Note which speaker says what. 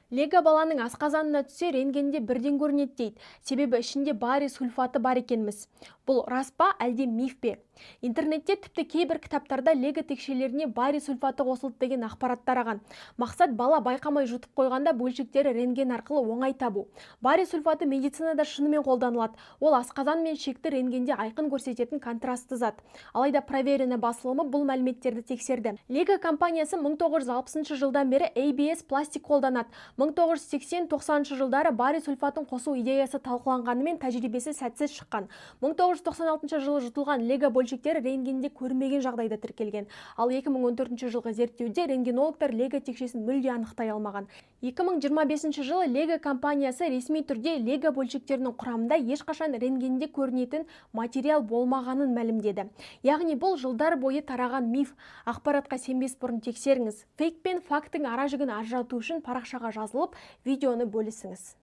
Speaker 1: Лего баланың асқазанына түссе, рентгенде бірден көрінеді дейді. Себебі ішінде барий сульфаты бар екен-міс. Бұл рас па, әлде миф пе? Интернетте, тіпті кейбір кітаптарда лего текшелеріне барий сульфаты қосылды деген ақпарат тараған. Мақсат – бала байқамай жұтып қойғанда, бөлшектері рентген арқылы оңай табу. Барий сульфаты медицинада шынымен қолданылады. Ол асқазан мен ішекті рентгенде айқын көрсететін контрастты зат. Алайда «Проверено» басылымы бұл мәліметтерді тексерді. Лего компаниясы 1960 жылдан бері ABS пластик қолданады. 1980-90 жылдары барий сульфатын қосу идеясы талқыланғанымен, тәжірибесі сәтсіз шыққан. 1996 жылы жұтылған лего бөлшектері рентгенде көрінбеген жағдайда тіркелген. Ал 2014 жылғы зерттеуде рентгенологтар лего текшесін мүлде анықтай алмаған. 2025 жылы Лего компаниясы ресми түрде лего бөлшектерінің құрамында ешқашан рентгенде көрінетін материал болмағанын мәлімдеді. Яғни бұл жылдар бойы тараған миф. Ақпаратқа сенбес бұрын тексеріңіз. Фейк пен факттің ара жігін ажырату үшін парақшаға жазылып, видеоны бөлісіңіз.